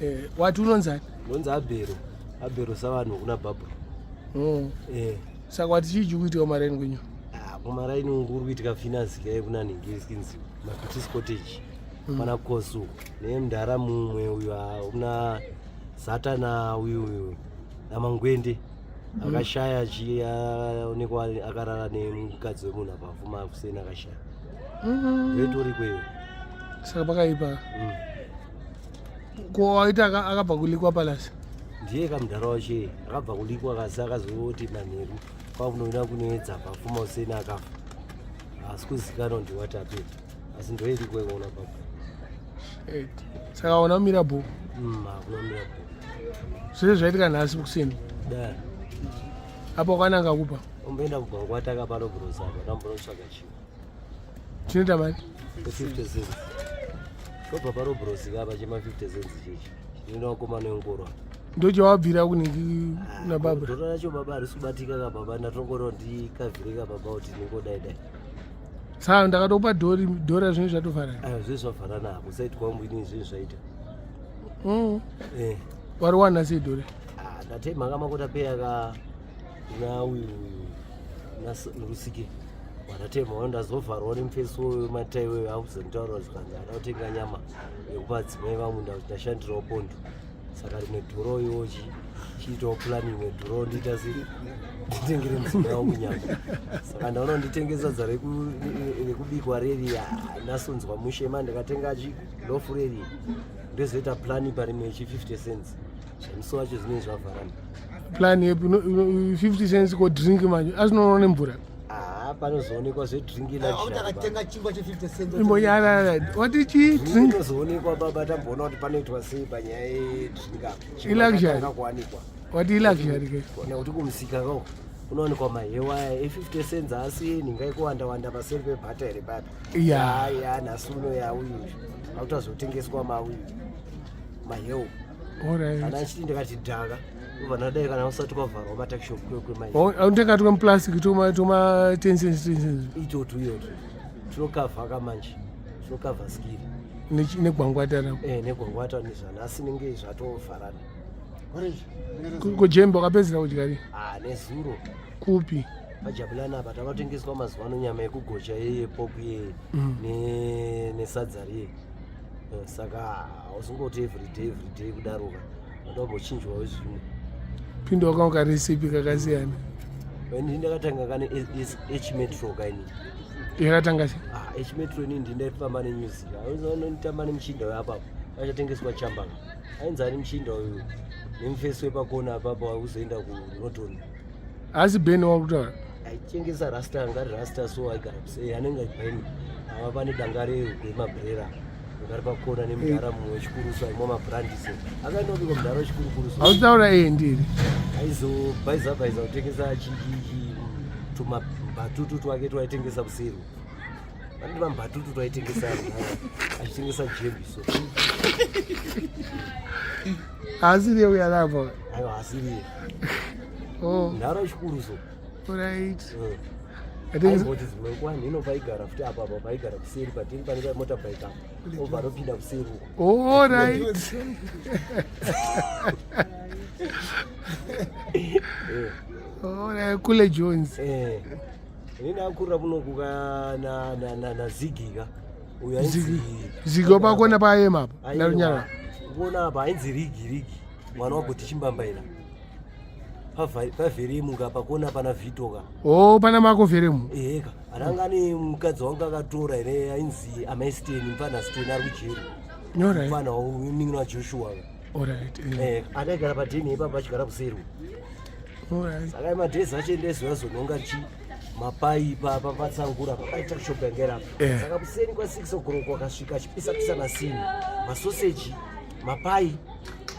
Eh, wati unonzani? Ndonzi Abhero. Abhero savanhu kuna Barbara. Oh. Eh. Saka wati chii chiri kuitika kumaraini kwenyu? Ah, kumaraini uku kuri kuitika finance kai kuna nhingi Mapitis Cottage. Pana Kosu nemudhara mumwe uyu ah, una Satana uyu uyu naMangwende akashaya chi aonekwa akarara nemukadzi wemunhu apa afuma kuseni akashaya. Ndoitori kweyo. Saka pakaipa. Ko waita akabva kulikwa palace? Ndiye kamudhara wacho akabva kulikwa kasi akazoti manheru kwakunoenda kunoedza pafuma useni akafa. Asi kuzikanwa ndiwati apedza. Asi ndoirikwe kuona baba. Saka una mira bho. Hakuna mira bho. Zvese zvaitika nhasi kuseni. Da. Apa wakananga kupa. Umboenda kugwangwata kapano brosa apa ndambonotsvaga chiwo. Chinoita mari? 50 cents. Tobva parobrosi kapa chema 50 cents chichi. Chinoenda vakomana wengoro. Ndochawabvira kunenge na baba. Dhora racho baba harisi kubatika ka baba ndatongoro ndikavhire ka baba kuti ndingodai dai. Saka ndakatopa dhori dhora zvinhu zvatovharana. Ayo zvinhu zvavharana hapo saiti kwangu ini zvinhu zvaita. Eh. Wari wana sei dhori? Ah, ndatema kamakota peya ka na uyu na Rusike. Wandatema wao ndazovharwa nemufesi wematai weyo akuzonditaura zvikanzi ada kutenga nyama yekupa adzimai vangu ndashandirawo pondo. Saka rimwe dhoro iwo chiitawo plan imwe dhoro ndiita se nditengere mudzimai wangu nyama. Saka ndaona nditenge sadza rekubikwa reri ndasonzwa mushe ma ndikatenga chi lofu reri ndozoita plan parimwe chi 50 cents. Zvemusi wacho zvinenge zvavharana. Plan yepi 50 cents ko drink manje asinoona nemvura. Ah, panozoonekwa zvedrink luxury. Takatenga chingwa che 50 cents. Imbonyarara. Wati chi drink Inozoonekwa baba tamboona kuti panoitwa sei panyaya yedrink apa. Iluxury. Kuwanikwa. Wati iluxury ke. Nekuti kumusika kako kunowanikwa mahewa aya e50 cents asi nhinga ikuwanda wanda paseri pebhata here papa. Ya. Ya nhasi uno ya uyu. Akutozotengeswa mauyu. Mahewa. Alright. Kana achiti ndikati dhaka. Ubva ndadai kana usati kwavharwa matakishop kwemai. Oh, unotenga tuma plastic tuma tuma 10 cents 10 cents. Itotu iyotu. Tinokavha kamanje. Tinokavha skiri. Negwangwata rako. Eh, negwangwata nezvanhasi nenge zvatovharana. Kujembe wakapedzera kudya ri? Ah, nezuro. Kupi? Pajabulana apa takatengeswa mazuva ano nyama yekugocha yeye pop yeye nesadza riye. Saka hausingoti everyday everyday kudaroka. Ndombochinjwawo zvimwe. Pinda wakaunga recipe kakasiyana. Ini ndakatanga kane H Metro kaini. Yakatanga sei? Ah, H Metro ini ndindaifamba nemusic. Auzonotamba nemuchinda uyu apapo. Achatengeswa chamba. Ainzi ani muchinda uyu? Nemufesi wepakona apapo auzoenda kuNorton. Asi Ben wakutaura. Aitengesa rasta anga ari rasta so aigara kusei anenge Ben. Ava pane danga rewemabrera. Ungari pakona nemudhara mumwe wechikuru so aimwa mabrandi so. Akaenda kubikwa mudhara wechikuru so. Hautaura iye ndiri. Aizobhaiza bhaiza kutengesa chichichi tumabhatutu twake twaitengesa kuseri. Vanoti mabhatutu twaitengesa achitengesa jembi so. Haasiriye uya arapa. Aiwa haasiriye. Oh. Mudhara wechikuru so. Alright. Aimboti dzimwe nguva nhino paigara futi apa apa paigara kuseri patiri pane motorbike apa obva anopinda kuseri uko. Alright. Alright, Kule Jones. Eh. Ini ndakurira kunoku ka na na na na Ziggy ka. Uyu ainzi Ziggy wapakona paayema apa. Narunyara. Kuona apa ainzi Rigi Rigi. Mwana wagoti chimbambaira. Pavheremu ka pakona pana Vito ka. Oh, pana mako vheremu. Eh ka. Aranga ne mukadzi wangu akatora here ainzi Amai Steni mfana Steni ari kujeri. Alright. Mfana wanin'ina waJoshua ka. Alright. Eh, akaigara padheni ipapo achigara kuseri. Alright. Saka madhezi acho endezuva zononga chi mapai papa patsangura papaita shop yanga iri apa. Eh. Saka kuseni kwa 6 o'clock wakasvika achipisa pisa masini, masoseji, mapai.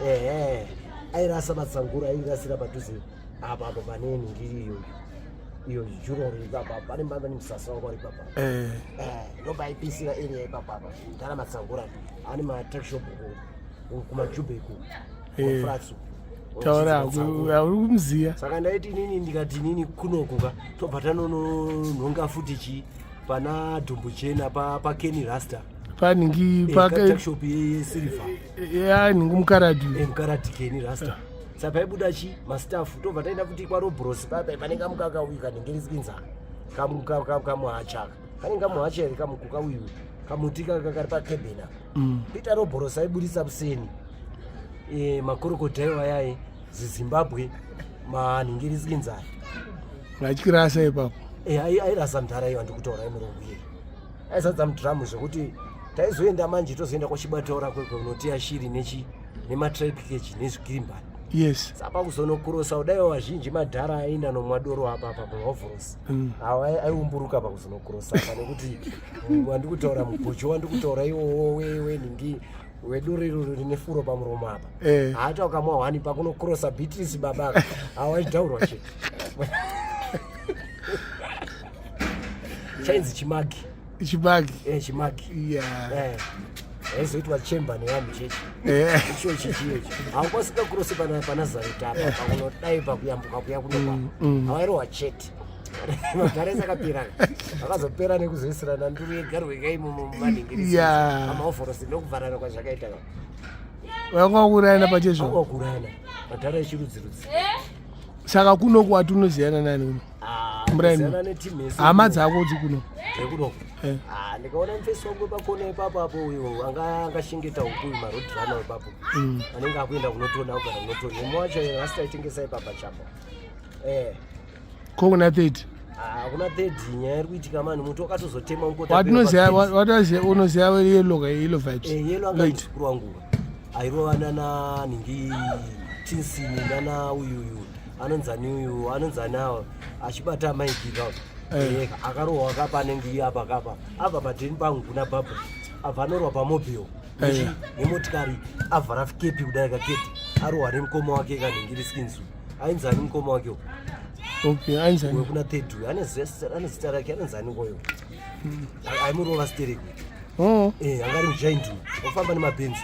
Ehe. Airasa matsangura airasira padhuze apa apa pane ningiri iyo. Iyo jurori ipapa pane mbamba nemusasa wangu ari ipapa. Eh. Eh, ndopaipisira area ipapa apa. Ndara matsangura ane ma tuck shop kumajubek Eh. kumaflatsu. Taura hauri kumuziya. Saka ndaiti inini ndikati inini kunoku ka tobva tanononhonga futi chi pana dhumbuchena pa Kenny Rasta. Paningi Paka yesiliva. Ya, ningi mukaradi. Mukaradi keni rasta. Saka paibuda chi mastaff, tobva taenda futi kwaRobros papa, pane kamukaka uyu kanenge risinza kamuhacha, kanenge kamuhacha here, kamukuka uyu, kamuti kari pakebhena. Peter Robros aibudisa kuseni makorokodhayo ayaye ziZimbabwe manhingirisikinzara. Vachirasa ipapo. Airasa mudhara iyo andikutaura imurungu iye, aizadza mudhiramu zvekuti taizoenda manje, tozoenda kwachibataura kwekwe unotiya shiri nechi nematripe cage nezvikirimbani. Saka pakuzonokurosa kudaiwo, vazhinji madhara aienda nomwa doro apa apa pahovhorosi. Awa aiumburuka pakuzonokurosa apa, nekuti wandikutaura mugocho wandikutaura iwowo wenhingi wedoro iroro rine furo pamuromo apa. Haata ukamwa hwani pakunokurosa Beatrice baba, hawachidhaurwa chete, chainzi chimagi. Chibagi. Chimagi. Aizoitwa chemba nevanhu chechi. Icho chichiyochi haukwanisi kakurose panazareta apa, pakunodai pakuyambuka kuya kunokwa. Hawairohwa chete, madhara ese akapera, akazopera nekuzoisirana nduru yegarwe kaimomo mumanhingirisi. Amaovhorosi ndokuvharana kwazvakaita. Vanga wakurayana pachezvo. Wakurana madhara echirudzirudzi. Saka kuno kwati unoziyana nani kuno? Muraini. Ziyana netimu yese. Hama dzako dzikuno? Dzekuno. Ah, ndikaona mufesi wangu pakona ipapo apo, uyo anga angashengeta huku uyu, maroadrunner ipapo. Anenge akuenda kunotona, kugara kunotona umwe wacho asi taitengesa ipapa chapo. Ko kuna 30? Ah, kuna third nyaya iri kuitika mani, muti wakatozotema mukota. Watinoziya, watoziya, unoziya Yellow ka, Yellow Vibes? Yellow anga Lloyd. muzukuru wangu, airova nana ningi tinsini nana uyuyu anonzani uyu anonzani awa achibata maiki ka. Akarohwa kapa anenge iye apa kapa abva padheni pangu kuna bhabha, abva anorwa pamobile. Nemotikari avhara kepi kudai kaketi, arohwa nemukoma wake kanhingiri skinzu, ainzani mukoma wake uyu? Okay, ainzani? Wekuna third uyu ane zita rake, anonzani koyo aimurova stereki. Anga ari mugiant uyu ofamba nemabhenzi.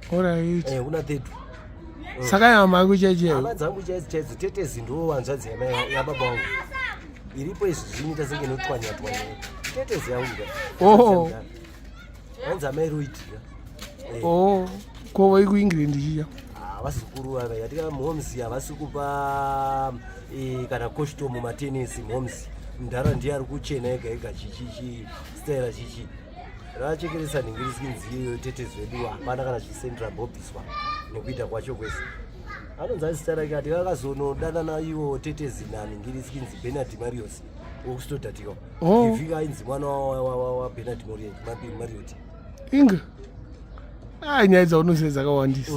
Kuna third. Saka hama yako chaicho? Hama dzangu chaidzo chaidzo, tetezi ndo hanzvadzi yababa vangu iripo. Izvi zvinoita senge inotwanya twanya, tetezi yangu ka. Hanzi amai Roitika. Oh, ko vai kuEngland chicha? Vazukuru ava yatika mhomes havasi kupa kana koshitomu matenesi mhomes, mudhara ndiye ari kuchena ega ega, chichichi staira chichi ravachekeresa nhingirisikinzi. Tetezi vedu hapana kana chisendera bobviswa nekuita kwacho kwese. Anonzi azita rake ati vakazonodana ivo tetezi nanhingirisikinzi Bernard Marios wokustodatika. Ivhika ainzi mwana waBernard Mariot. Inga ai, nyaya dzaunoziva dzakawandisa.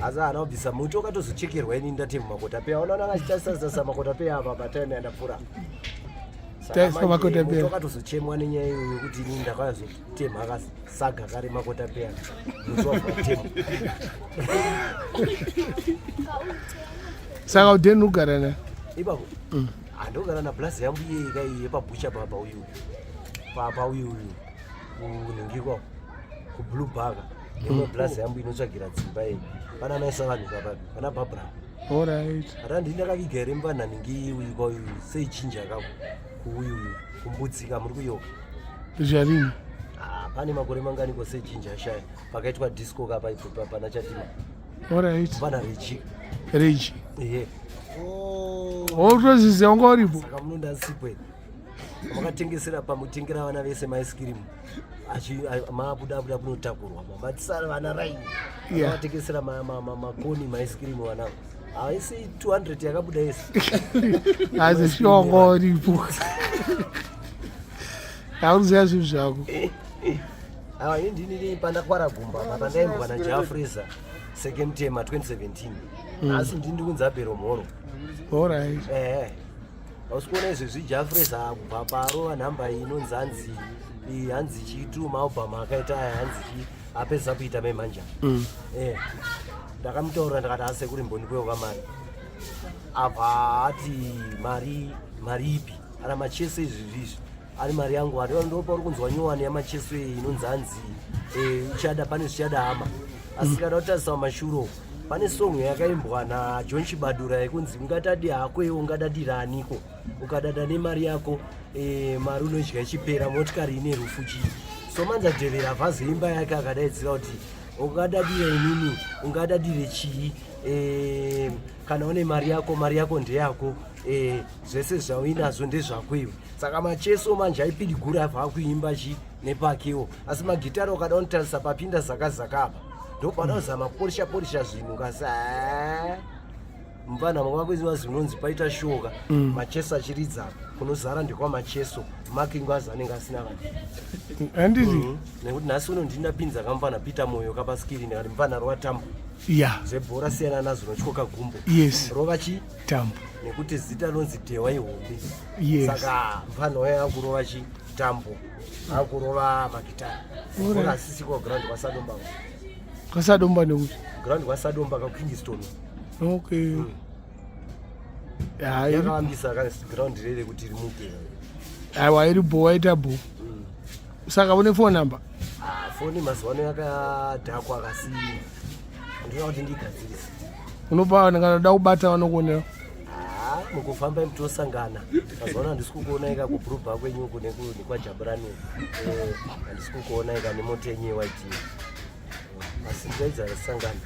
Asi haana kubvisa muti, wakatozochekerwa ini ndatema makotapeya. Unoona akachitasasasa makotapeya apa patime yandapfuura. Saka Taisa manje makotapeya. muti wakatozochemwa nenyaya iyoyo yekuti ini ndakazotema akasaga kare makotapeya, muti wabva watema. Saka udheni ugara naye? Ipapo handogara nablazi yangu iyeye kai yepabhucha papa uyu papa uyu uyu kunhingikwa kuBlue Baka, imwe blazi yangu inotsvagira dzimba iyi, pana maisa vanhu papa pana Barbara. Ata ndini ndakaviga here muvana nhingi uyu kwa uyu seichinja kako kuuyu uyu kumbudzika muri kuyoka. Zvarini? Ah, pane makore manganiko seichinja shaya pakaitwa disco kapa ipo pana Chatima. Pana Reji. Reji. Ehe. Wotoziziva wanga uripo. Saka munondasipwe makatengesera pamutengera vana vese maice cream, maabuda buda kunotakurwa matisara vana raini. Vatengesera makoni maice cream vana, haisi 200 yakabuda yese. Asi shuwa wanga uripo, hauziva zvinhu zvako. Awa, ini ndini pandakwara gumba apa pandaimbwa naJafreza Sekemtema 2017, asi ndini ndikunzi Abhero Mhoro. Ehe, hausi kuona izvezvi Jafreza kubva parova nhamba iyi inonzi hanzi iyi, hanzi chitu maalbum akaita aya, hanzi chi apedza kuita memanja. Ndakamutaurira ndakati asekuri mbondipewo kamari, abva ati mari, mari ipi? Ana Macheso izvi zvizvi ari mari yangu ati ndopa uri kunzwa nyowani yaMacheso iyi inonzi hanzi uchada pane zvichada hama. Asi kana kutarisa mumashure uku, pane song yakaimbwa naJohn Chibadura yekunzi ungatadi hako iwe, ungadadiraniko ukadada nemari yako, mari unodya ichipera, motikari ine rufu chii. Somanja Dhevera avhazoimba yake akadaidzira kuti ungadadire inini, ungadadire chii? Kana une mari yako, mari yako ndeyako, zvese zvauinazvo ndezvako iwe. Saka Macheso manje aipidigura abva akuimba chi nepakewo, asi magitari ukada unotarisa papinda Zakazaka apa ndopada kuzama kuporisha porisha zvinhu kasi mupana mwakuziva zvinonzi paita shoka. Macheso achiridza kunozara ndekwaMacheso, Makingwazi anenge asina vanhu. Handiti? Nekuti nhasi uno ndinapinza kamufana Peter Moyo kapaskiri, ndikati mufana rova tambo. Zvebhora siyana nazvo, unotyoka gumbo. Rova chi tambo. Nekuti zita rinonzi Dhewa ihombe. Saka mufana waye akurova chi tambo, akurova magitari. Bhora asisi kwa ground kwaSadomba. Kasadomba nekuti? Ground kwaSadomba kaKingston. Okay, hayi. Yakavambisa kana ground rere kuti rimuke. Aiwa, iri bo, waita bo. Saka une phone number? Ah, foni mazuva ano yakadhakwa, akasi ndinoda kuti ndiigadzirise. Unopa vanhu kana da kubata vanokuonera. Ah, mukufamba mutosangana. Mazuva ano handisi kukuonaika kubhurubha kwenyu uku nekwaJaburani. Handisi kukuonaika nemota yenyu yewaiti, asi ndaidza sangana.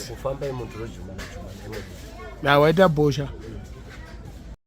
Kufamba imuntu rojumana jumana imomo. Na waita bosha.